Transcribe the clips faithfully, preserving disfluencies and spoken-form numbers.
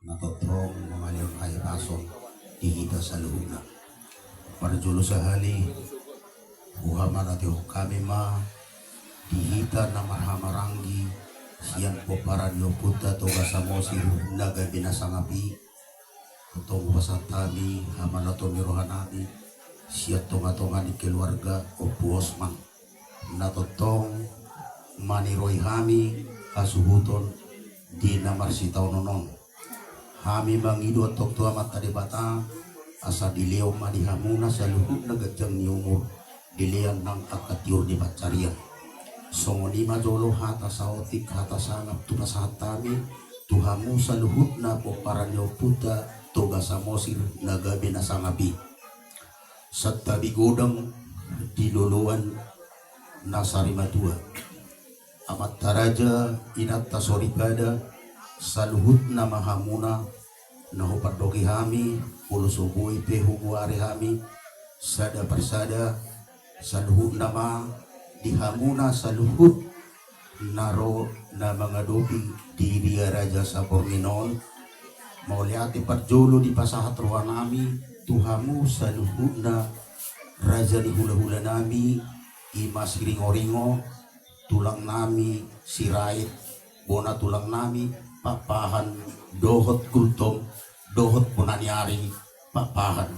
na tongtong mangalehon hahipason di hita saluhutna. Parjolo sahali, huhamarangehon hami ma di hita na marhahamaranggi sian pomparan ni ompunta Toga Samosir na gabe na sangap i. Tongtong hupasahat hami hamauliateon ni rohanami sian tongatonga ni keluarga Ompu Osman, na tongtong maniroi hami hasuhuton di na marsitaonon on. Hami mangido antong tu Amanta Debata, asa dilehon ma di hamuna saluhutna ganjang ni umur, dilean nang angka tiur ni pansarian. Songon i ma jolo hata saotik, hata sangap tu pasahat hami tu hamu saluhutna pomparan ni ompunta Toga Samosir na gabe na sangap i. Santabi godang di loloan na sarimatua. Amanta raja, inanta soripada, saluhutna ma hamuna na hupandoki hami, molo so boi pe hugoari hami sada parsada, saluhutna ma di hamuna saluhut na ro na mangadopi di Dia Raja Saborngin on. Mauliate parjolo dipasahat rohanami tu hamu saluhutna raja ni hulahulanami, i ma Siringoringo, tulangnami Sirait, bona tulangnami Pakpahan, dohot Gultom, dohot bona ni ari Pakpahan,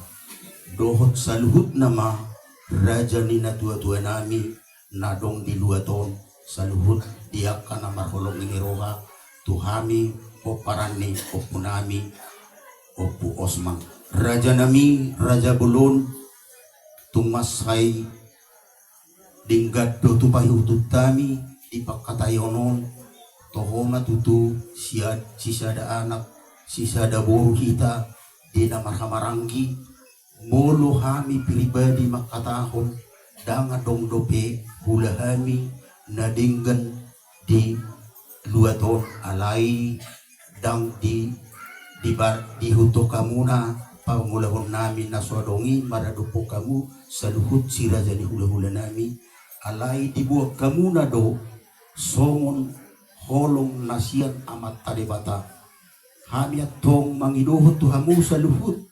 dohot saluhutna ma raja ni natuatuanami na adong di luat on, saluhut di angka na marholong ni roha tu hami pomparan ni ompunami Ompu Osman. Rajanami, raja bolon, tung mansai denggan do tu paihutonnami di pangkataion on. Toho ma tutu sia-, sisada anak, sisada boru hita di na marhahamaranggi. Molo hami pribadi mangkatahon, ndang adong dope hula hami na denggan di luat on, alai ndang di, di bar-, diihuthon hamuna pangulahonnami na so adong i maradophon hamu saluhut si raja ni hulahulanami, alai diboan hamuna do songon holong na sian Amanta Debata. Hami antong mangidohon tu hamu saluhut,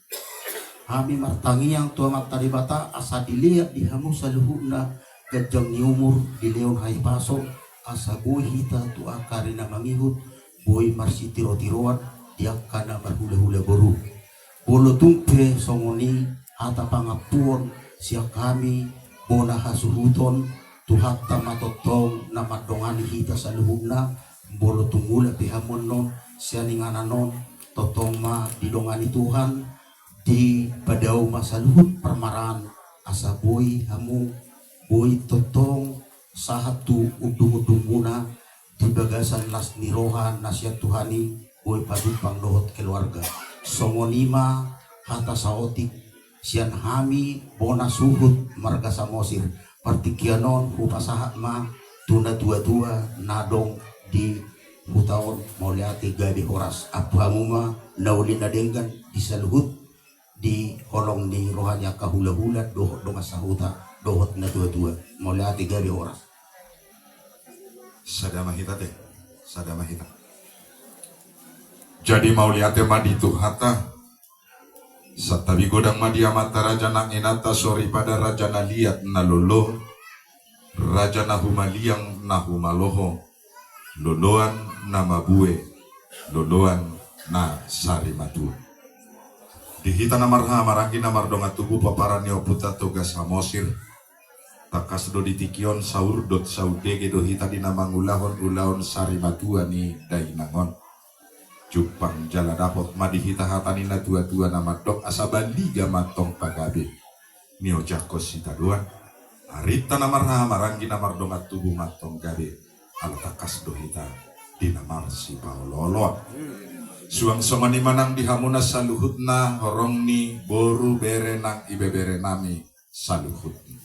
hami martangiang tu Amanta Debata asa dilean di hamu saluhutna ganjang ni umur, dilehon hahipason, asa boi hita tu angka ari na mangihut boi marsitirotiroan di angka na marhulahula boru. Molo tung pe songon i hata pangampuon sian hami bona hasuhuton, Tuhanta ma tongtong na mandongani hita saluhutna. Molo tung ula pe hamu annon sian inganan on, tongtong ma didongani Tuhan, dipadao ma saluhut parmaraan, asa boi hamu, boi tongtong sahat tu undungundungmuna di bagasan las ni roha na sian Tuhan i, boi pajumpang dohot keluarga. Songon i ma hata saotik sian hami bona suhut marga Samosir. Partingkian on hupasahat ma tu natuatua na adong di huta on, mauliate gabe horas. Ampu hamu ma na uli na denggan di saluhut di holong ni roha ni angka hulahula dohot dongan sahuta dohot natuatua. Mauliate gabe horas. Sada ma hita te, sada ma hita. Jadi mauliate ma di Tuhanta. Santabi godang ma di amanta raja nang inanta soripada, raja na liat na lolo, raja na humaliang na humaloho, loloan na mabue, loloan na sarimatua. Di hita na marhahamaranggi na mardongan tubu pomparan ni ompunta Toga Samosir, tangkas do di tingki on saur dohot saundege do hita di na mangulahon ulaon sarimatua ni dainang on. Jumpang jala dapot ma di hita hata ni natuatua na mandok asa baliga ma antong pagabe niojakhon sitadoan. Arinta na marhahamaranggi na mardongan tubu ma antong gabe, ala tangkas do hita di na marsipaolooloan. Suang songon i ma nang di hamuna saluhutna horong ni boru bere nang ibebere nami saluhutna.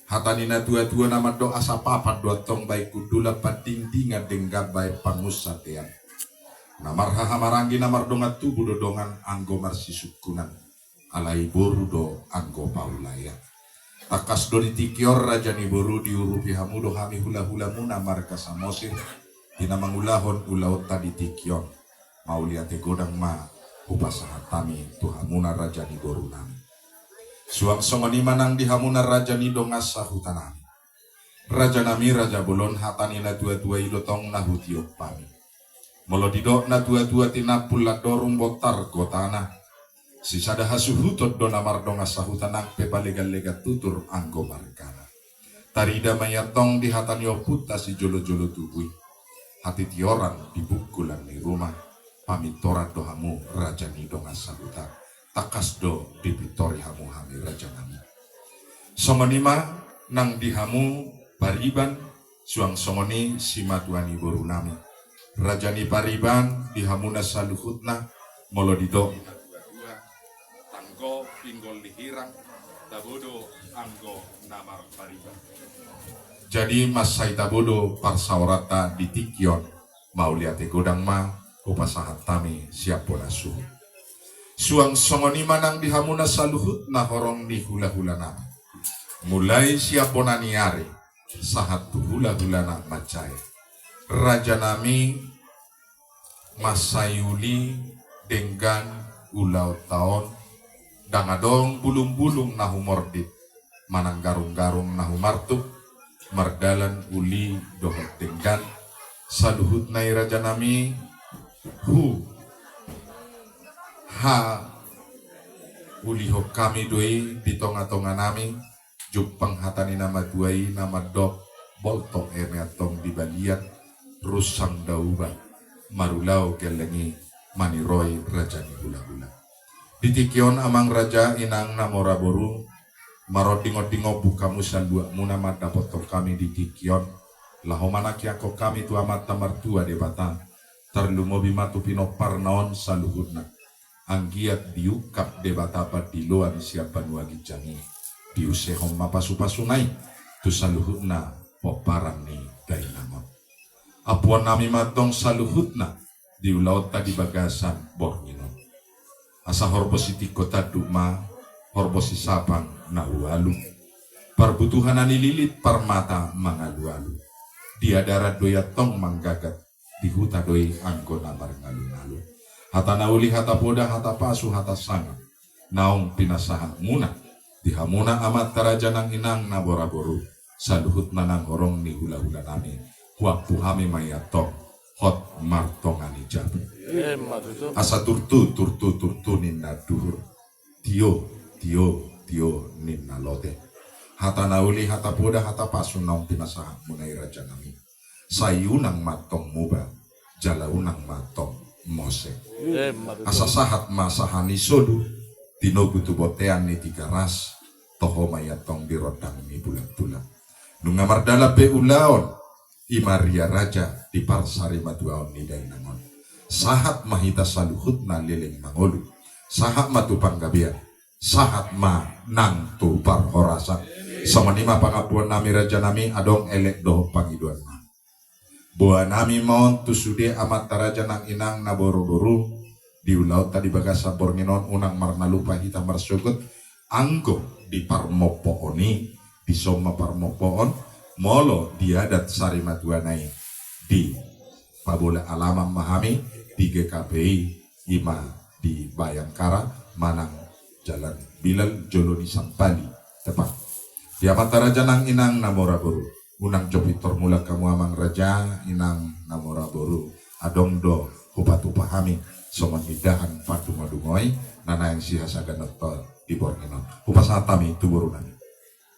Hata ni natuatua na mandok asa papan do antong baen hundulan pandingdingan denggan baen pangunsandean. Na marhahamaranggi na mardongan tubu do dongan anggo marsisungkunan, alai boru do anggo paulaean. Tangkas do di tingki on raja ni boru diurupi hamu do hami hulahulamuna marga Samosir di na mangulahon ulaonta di tingki on. Mauliate godang ma hupasahat hami tu hamuna raja ni boru nami. Suang songon i ma nang di hamuna raja ni dongan sahuta nami. Raja nami, raja bolon, hata ni na tua-tua i do tong na hutiop hami. Molo didok na tua-tua tinampul landorung bontar gotana. Sisada hasuhuton do na mardongan sahuta nang pe palegan-legan tutur anggo margana. Tarida ma i antong di hata ni ompunta sijolo-jolo tubu i. Hatitioran di bungkulan ni ruma. Pamintoran do hamu raja ni dongan sahuta. Tangkas do dipintori hamu hami raja nami. Songon i ma nang di hamu pariban, suang songon i simatua ni boru nami. Raja ni pariban di hamuna saluhutna, molo didok tanggo pinggol ni hirang, tabo do anggo na marpariban. Jadi mansai tabo do parsaoranta di tingki on. Mauliate godang ma hupasahat hami sian bona suhut. Suang songon i ma nang di hamuna saluhutna horong ni hula-hula nami. Mulai sian bona ni ari sahat tu hula-hula na mansai. Raja nami, mansai uli denggan ulaonta on, ndang adong bulung-bulung na humordit manang garung-garung na humartuk, mardalan uli dohot denggan. Saluhutna i raja nami, huhaulihon hami do i di tonga-tonga nami. Jumpang hata ni na matua i na mandok, boltok eme antong di balian, rusang dauba marulaon gelleng i maniroi raja ni hula-hula. Di tingki on amang raja, inang na mora boru, maronding-onding ombun hamu saluhutmuna mandapothon hami di tingki on, laho manghiangkon hami tu Amanta Martua Debata, tarlumobi ma tu pinomparna on saluhutna. Anggiat diungkap Debata pandiloan sian banua ginjang i, diusehon ma pasu-pasuna i tu saluhutna pomparan ni dainang on. Ampuon nami ma antong saluhutna di ulaonta di bagasan borngin on. Asa horbo sitingko tanduk ma, horbo sisapang na ualu. Parbutuhan na nililit parmata mangalu-alu. Di adaran do i antong manggagat, di huta do i anggo na marngalu-ngalu. Hata na uli, hata poda, hata pasu, hata sangap naung pinasahatmuna di hamuna amanta raja nang inang na mora boru, saluhutna nang horong ni hula-hula nami, huampu hami ma i antong hot martonga ni jabu. Emma tutu. Asa turtu, turtu, turtu ninna anduhur. Tio, tio, tio ninna lote. Hata na uli, hata poda, hata pasu naung pinasahatmuna i raja nami, sai unang ma antong muba, jala unang ma antong mose. Emma tutu. Asa sahat ma saha ni solu, tinogu tu bontean ni Tigaras, toho ma i antong di rondang ni bulan-bulan. Nunga mardalan pe ulaon, i ma ria raja di parsarimatuaon ni dainang on. Sahat ma hita saluhutna leleng mangolu. Sahat ma tu panggabean. Sahat ma nang tu parhorasan. Songon i ma pangampuon nami raja nami, adong elek dohot pangidoan nami. Boa nami ma on tu sude amanta raja nang inang na mora boru, di ulaonta di bagasan borngin on unang marnalupa hita marsogot, anggo di parmompoon i, dison ma parmompoon, molo di adat sarimatuana i, di Pabola Alaman ma hami, di G K P I, i ma di Bayangkara, manang Jalan Bilal, jolo ni Sampali, tepat. Di amanta raja nang inang na mora boru. Unang jo pintor mulak hamu amang raja, inang na mora boru. Adong do hupatupa hami songon indahan padungo-dungo i, na naeng sihasaganon di borngin on. Hupasahat hami tu boru nami.